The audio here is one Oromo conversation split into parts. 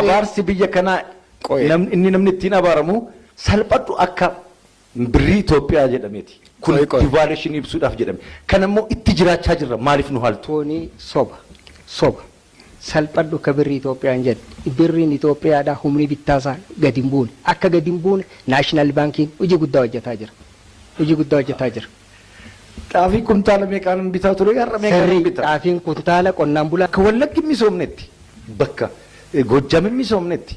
Abaarsi biyya kanaa Qo'e. Inni namni ittiin abaaramu salphadhu akka birrii Itoophiyaa jedhameeti. Kun Qo'e, qo'e. Devaluation ibsuudhaaf jedhame. Kan ammoo itti jiraachaa jirra, maaliif nu haaltu? Kuni soba. Soba. Salphadhu akka birrii Itoophiyaan jedhe. Birriin Itoophiyaadhaa humni bittaasaa gadi hin buune. Akka gadi hin buune National Baankiin hojii guddaa hojjetaa jira. Hojii guddaa hojjetaa jira. Xaafii kuntaala meeqaan bitaa ture, har'a meeqaan Sirrii bitaa? Xaafiin kuntaala qonnaan bulaa. Bakka Wallaggi hin misoomnetti, bakka Goojjam hin misoomnetti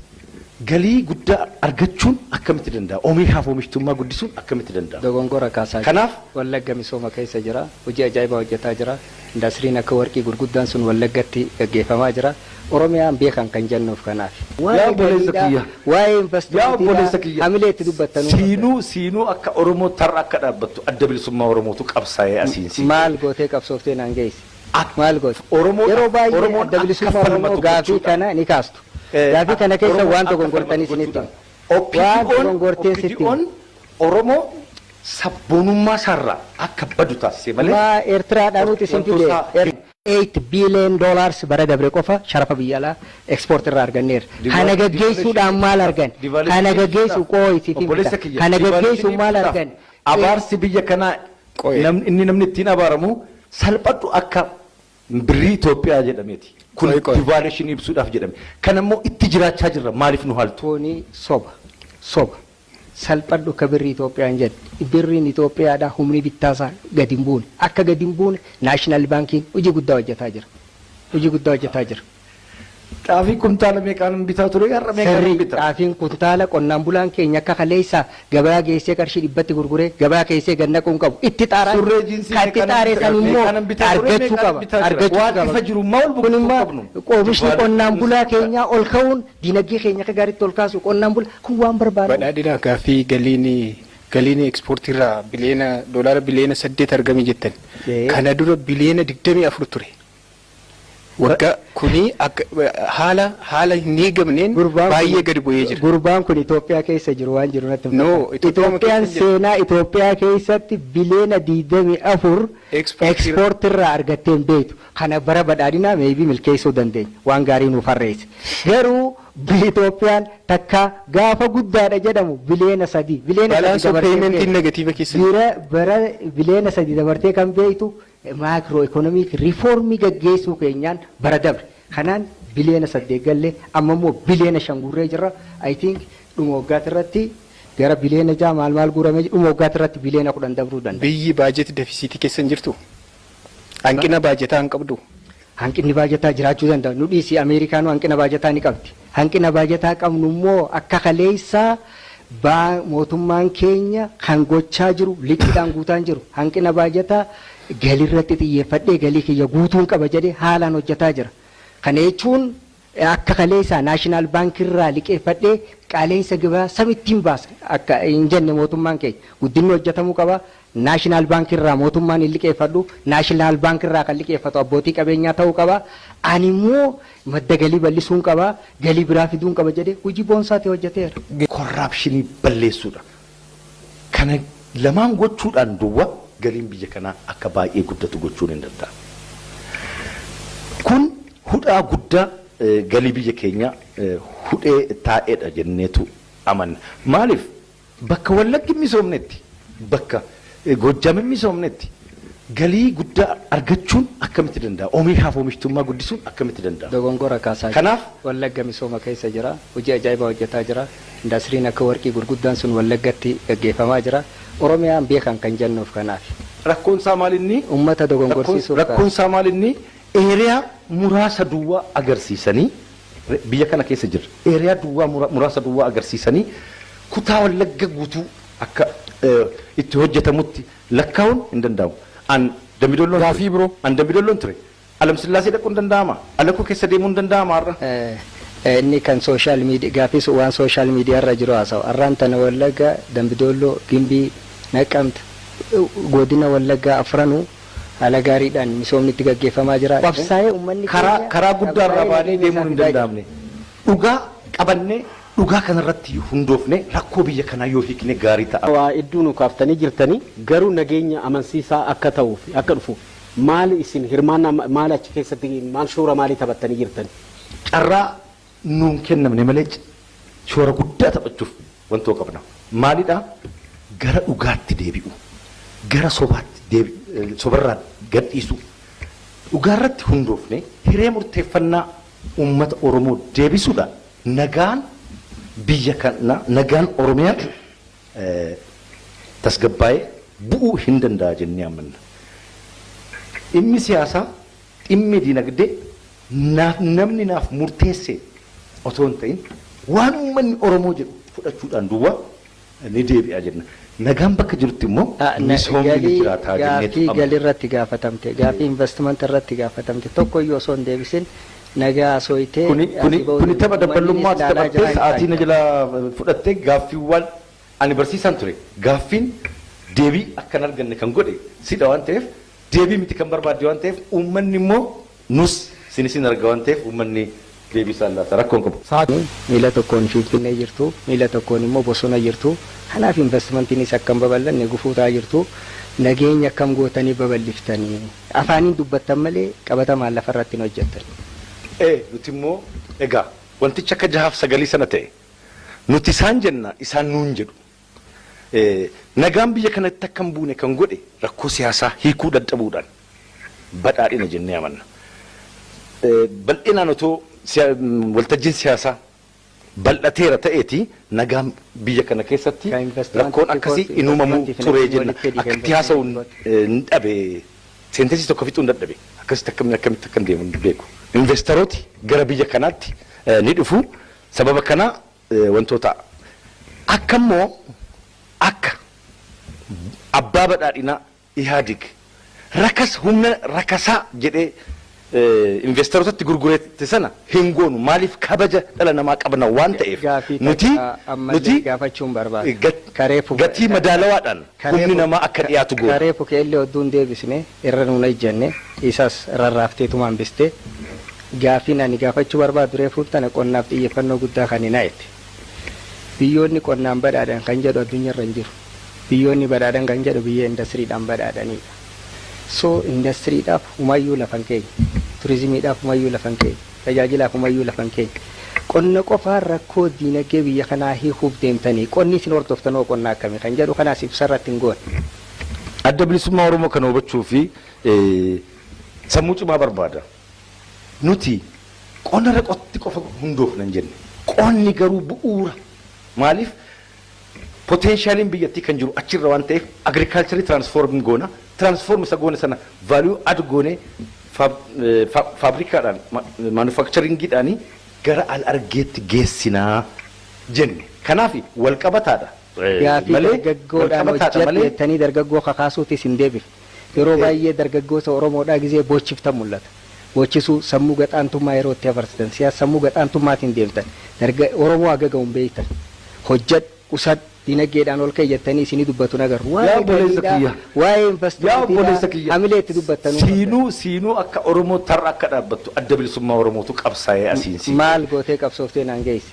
galii guddaa argachuun akkamitti danda'ama? Oomishaaf oomishtummaa guddisuun akkamitti danda'ama? Dogongora kaasaa jira. Kanaaf Wallagga misooma keessa jira. Hojii ajaa'ibaa hojjetaa jira. Indastiriin akka warqii gurguddaan sun Wallaggatti gaggeeffamaa jira. Oromiyaan beekan kan jennuuf kanaaf. Yaa Waa'ee obboleessa galiidhaa, kiyya. waa'ee Yaa investmentiidhaa obboleessa kiyya. hamilee itti dubbattanuu Siinuu siinuu akka Oromoo tarra akka dhaabbattu Adda Bilisummaa Oromootu qabsaa'ee asiin sii Maal ga'e. Gootee qabsooftee naan geesse? Akka Maal goote? Oromoon Yeroo baay'ee Oromoon Adda akka Bilisummaa Oromoo falmatu gaafii gochuudhaan. kana ni kaastu. Gaafii kana keessa Oromoon waan akka dogongortanii falmatu isinitti gochuudhaan. hima. Waan OPDOn dogongorteen sitti hima. OPDOn Oromoo sabboonummaa isaarraa akka badu taasise malee Maa Eertiraadhaa nuti isin fide. wantoota $8 billion bara dabre qofa sharafa biyya alaa export irraa arganneerra. Kana gaggeessuudhaan maal argan? Kana gaggeessu qooyi siif hin Obboleessa bita. kiyya. Kana gaggeessu maal Devaluation argan? Abaarsi biyya kanaa Qo'e. Inni namni ittiin abaaramu salphadhu akka birrii Itoophiyaa jedhameeti. Kun Qo'e, qo'e. Devaluation ibsuudhaaf jedhame. Kan ammoo itti jiraachaa jirra, maaliif nu haaltu? Kuni soba. Soba. Salphadhu akka birrii Itoophiyaan jedhe. Birriin Itoophiyaadhaa humni bittaasaa gadi hin buune. Akka gadi hin buune National Baankiin hojii guddaa hojjetaa jira. Hojii guddaa hojjetaa jira. Xaafii kuntaala meeqaan bitaa ture, har'a meeqaan Sirrii bitaa? Xaafiin kuntaala qonnaan bulaan keenya akka kaleessaa gabaa geessee qarshii 100tti gurguree gabaa keessee gad naquu hin qabu. Itti xaaraa Surree jiinsii kan itti meeqaan xaaree san immoo meeqaan bitaa ture, argachuu meeqaan qaba. bitaa jira? Argachuu Waan qaba. ifa jiru maal Kun buqqisuu immoo qabnu? oomishni qonnaan bulaa keenyaa ol ka'uun dinagdee keenya akka gaariitti ol kaasu qonnaan bulaa kun waan barbaadamu. Badhaadhina gaaffii galiin ekspoortii irraa biliyoona doolaara biliyoona 8 argame jettan. Kana dura biliyoona 24 ture. Waggaa kuni akka haala hin eegamneen Gurbaan kun- baay'ee gadi bu'ee jira. Gurbaan kun Itoophiyaa keessa jiru waan jiru natti hin No, fakkaatu. Itoophiyaa Itoophiyaan keessa hin jiru. seenaa Itoophiyaa keessatti biliyoona 24 Ekspoortii ekspoortii irraa argattee hin beektu. Kana bara badhaadhinaa maybe milkeessuu dandeenya. Waan gaarii nuuf harreesse. Garuu Itoophiyaan takka gaafa guddaadha jedhamu biliyoona 3. Biliyoona 3 Balance of dabartee hin paymentiin beektu. negative keessa jira. Bira bara biliyoona 3 dabartee kan beektu macro economic reformii gaggeessuu keenyaan bara dabre. Kanaan biliyoona 8 galle, amma immoo biliyoona 5 guurree jirra. I think dhuma waggaati irratti gara biliyoona 6 maal maal guuramee dhuma waggaati irratti biliyoona 10 dabruu danda'a. Biyyi budget deficitii keessa hin jirtu. Hanqina baajetaa hin qabdu. Hanqinni baajataa jiraachuu danda'a. Nu dhiisi, Ameerikaanuu hanqina baajataa ni qabdi. Hanqina baajataa qabnu immoo akka kaleessaa baa mootummaan keenya kan gochaa jiru liqiidhaan guutaa hin jiru. Hanqina baajataa galirratti xiyyeeffadhee galii kiyya guutuun qaba jedhee haalaan hojjetaa jira. Kana jechuun akka kaleessaa National Baankirraa liqeeffadhee qaala'insa gabaa samittiin baasa akka hin jenne mootummaan keenya. Guddinni hojjetamuu qaba. National Baankirraa mootummaan hin liqeeffadhu. National Baankirraa kan liqeeffatu abbootii qabeenyaa ta'uu qaba. Ani immoo madda galii bal'isuun qaba. Galii biraa fiduun qaba jedhee hojii boonsaati hojjeteera. Corruptionii balleessuudha. Kana lamaan gochuudhaan duwwaa galiin biyya kanaa akka baay'ee guddatu gochuun hin danda'amu. Kun hudhaa guddaa galii biyya keenyaa hudhee taa'edha jenneetu amanna. Maaliif bakka Wallaggi hin misoomnetti, bakka Goojjam hin misoomnetti galii guddaa argachuun akkamitti danda'ama? Oomishaaf oomishtummaa guddisuun akkamitti danda'ama? Dogongora kaasaa jira. Kanaaf Wallagga misooma keessa jira. Hojii ajaa'ibaa hojjetaa jira. Indastiriin akka warqii gurguddaan sun Wallaggatti gaggeeffamaa jira. Oromiyaan beekan kan jennuuf kanaaf. Rakkoon isaa maal inni? Uummata dogongorsiisuuf Rakkoon isaa maal inni? Area muraasa duwwaa agarsiisanii biyya kana keessa jirra. Area duwwaa muraasa duwwaa agarsiisanii kutaa Wallagga guutuu akka itti hojjetamutti lakkaa'uun hin danda'amu. An Dambidolloon ture. Gaafii biroo. An Dambidolloon ture. Alamsillaasee dhaquun hin danda'ama? Alakuu keessa deemuun hin danda'ama har'a? Inni kan social media gaafii waan social media irra jiru haasa'u. Har'aan tana Wallagga, Dambidolloo, Gimbii, Naqqamte, godina Wallaggaa afranuu haala gaariidhaan misoomni itti gaggeeffamaa jira. Qabsaa'ee uummanni Karaa keenya karaa guddaa irraa qabsaa'ee baanee nageenya deemuun isaa hin fidaa jira. danda'amne. Dhugaa qabannee dhugaa kanarratti hundoofne rakkoo biyya kanaa yoo hiikne gaarii ta'a. Waa hedduu nu kaaftanii jirtanii, garuu nageenya amansiisaa akka ta'uuf akka dhufu maali isin hirmaannaa maal achi keessatti maal shoora maalii taphattanii jirtan? Carraa Nuun kennamne malee shoora guddaa taphachuuf wantoo qabna. Maalidhaa? Gara dhugaatti deebi'u. Gara sobaatti deebi'u, sobarraa gadhiisu. Dhugaarratti hundoofne hiree murteeffannaa uummata Oromoo deebisuudhaan nagaan biyya kanaa, nagaan Oromiyaa tasgabbaa'ee bu'uu hin danda'a jennee amanna. Dhimmi siyaasaa, dhimmi dinagdee naaf namni naaf murteesse otoo hin ta'in waan uummanni Oromoo jedhu fudhachuudhaan duwwaa ni deebi'a jenna. Nagaan bakka jirutti immoo misoomni ni jiraataa jenneetu Gaafii amanna. Galii irratti gaafatamte, gaafii investment irratti gaafatamte tokko iyyuu osoo hin deebisin nagaa sooyitee Kuni tapha dabballummaatti taphattee sa'aatii na jalaa fudhattee gaaffiiwwan ani barsiisaan ture. Gaaffiin deebii akka hin arganne kan godhe sidha waan ta'eef, deebii miti kan barbaadde waan ta'eef, uummanni immoo nus sinis hin arga waan ta'eef, uummanni deebii isaan laata, rakkoon qabu. Miila tokkoon Finfinnee jirtu, miila tokkoon immoo bosona jirtu. Kanaaf investmentiinis akkam babal'anne gufuu ta'aa jirtu. Nageenya akkam gootanii babal'iftanii? Afaaniin dubbattan malee qabatamaan lafarratti hin hojjettan. Nuti immoo egaa wantichi akka jahaaf sagalii sana ta'e, nuti isaan jenna, isaan nuun jedhu. Nagaan biyya kanatti akka hin buune kan godhe rakkoo siyaasaa hiikuu dadhabuudhaan badhaadhina jennee amanna. Bal'inaan otoo waltajjiin siyaasaa bal'ateera ta'eeti nagaan biyya kana keessatti rakkoon akkasii hin uumamu ture jenna. Akkatti haasa'uun hin dhabe, sentence tokko fixuu hin dadhabe. Akkasitti akkamitti akka deemu hin beeku. Investorooti gara biyya kanaatti ni dhufu. Sababa kana wantoota akka immoo akka abbaa badhaadhinaa Ihaadig rakas humna rakasaa jedhee investorootatti gurgureette sana hin goonu. Maaliif? Kabaja dhala namaa qabna waan ta'eef Gaafii nuti ammallee nuti gaafachuun barbaada. Kareefu gatii madaalawaadhaan humni namaa akka dhiyaatu goona. Kareefu keellee odduu hin deebisne, irra nuun ejjenne, isas rarraafteetuma hambiste. Gaafiin ani gaafachuu barbaadu, reefuun tana qonnaaf xiyyeeffannoo guddaa kan hin haete. Biyyoonni qonnaan badhaadhan kan jedhu addunyaarra hin jiru. Biyyoonni badhaadhan kan jedhu biyya indastiriidhaan badhaadhanidha. So indastiriidhaaf humayyuu lafan keenya. Turizimiidhaaf humayyuu lafan keenya. Tajaajilaaf humayyuu lafan keenya. Qonna qofaan rakkoo diinagdee biyya kanaa hiikuuf deemtanii, qonni isin hordoftanoo qonna akkamii kan jedhu kanaas ibsarratti hin goone. Adda Bilisummaa Oromoo kana hubachuu fi sammuu cimaa barbaada. Nuti qonna irra qotti qofa hundoofna hin jenne. Qonni garuu bu'uura. Maaliif? Potentialiin biyyattii kan jiru achirra waan ta'eef agriculture transform goona. Transform isa goone sana value add goone faabrikaadhaan, manufacturingiidhaanii gara al argeetti geessinaa jenne. Kanaaf wal qabataadha. Gaafii Malee dargaggoodhaan wal qabataadha hojjedhu malee jettanii dargaggoo kakaasuutis hin deebifne. Yeroo baay'ee dargaggoota Oromoodhaa gizee boochiftan mul'ata. Boochisuu, sammuu gaxaantummaa yeroo itti afarsitan, siyaasa sammuu gaxaantummaatiin deemtan. Oromoo haga ga'u hin beektan. Hojjedhu, qusadhu, dinagdeedhaan ol ka'e jettanii isinii dubbatu nagarru. Yaa Waa'ee obboleessa galiidhaa, kiyya. waa'ee Yaa investmentiidhaa obboleessa kiyya. hamilee itti dubbattanuu. Siinuu akka Oromoo tarra akka dhaabbattu Adda Bilisummaa Oromootu qabsaa'ee asiin si. Maal gootee qabsooftee naan geessi?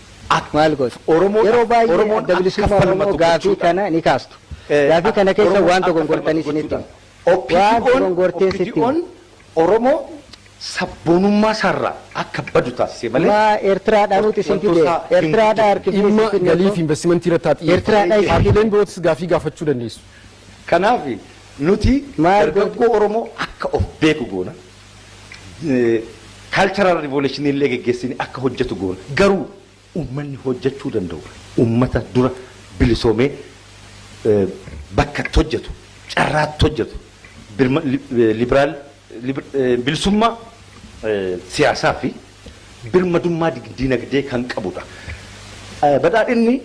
Maal goote? Oromoon Yeroo baay'ee Oromoon Adda Bilisummaa akka Oromoo falmatu gaafii gochuudhaan. kana ni kaastu. Gaafii kana keessa Oromoon waan akka dogongortanii falmatu isinitti gochuudhaan. Waan dogongortee sitti OPDO'n Oromoo sabboonummaa isaarraa akka badu taasise malee Maa Eertiraadhaa nuti isin fide? wantoota hin Eertiraadhaa harkifnee Dhimma isin fidne galii otoo fi investimentii irratti haa xiyyeeffatu. Eertiraadhaa isin Paartiileen birootis gaafii gaafachuu dandeessu. Kanaaf nuti Maal dargaggoo Oromoo akka of beeku goona. Cultural revolution illee geggeessine akka hojjetu goona. Garuu uummanni hojjechuu danda'u uummata dura bilisoomee bakka itti hojjetu, carraatti hojjetu, liberaal bilisummaa siyaasaa fi birmadummaa dinagdee kan qabudha. Badhaadhinni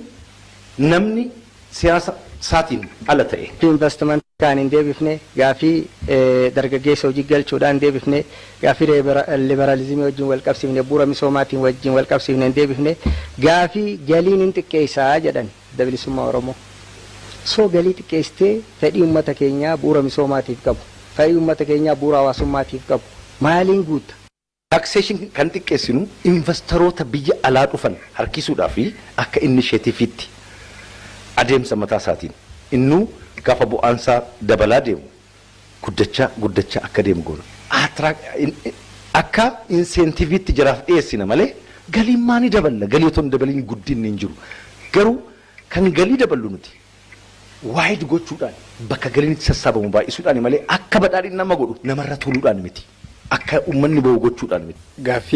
namni siyaasa isaatiin ala ta'e. Investment kan hin deebifne, gaafii dargaggeessa hojii galchuudhaan hin deebifne, gaafii liberaalizimii wajjin wal qabsiifne, bu'uura misoomaatiin wajjin wal qabsiifne hin deebifne. Gaafii galiin hin xiqqeessaa jedhan Adda Bilisummaa Oromoo. So galii xiqqeessitee fedhii uummata keenyaa bu'uura misoomaatiif qabu, fedhii uummata keenyaa bu'uura hawaasummaatiif qabu maaliin guutta? Taxation kan xiqqeessinu investoroota biyya alaa dhufan harkisuudhaa fi akka initiativeitti adeemsa mataa isaatiin innuu gaafa bu'aansaa dabalaa deemu guddachaa guddachaa akka deemu goona. Akka incentiveitti jaraaf dhiyeessina malee Galiin maanii daballa? Galii otoo hin dabaliin guddinni hin jiru. Garuu kan galii daballu nuti wide gochuudhaan, bakka galiin itti sassaabamu baay'isuudhaan malee akka badhaadhinni nama godhu namarra toluudhaan miti. Akka uummanni bahu gochuudhaan miti. Gaaffii.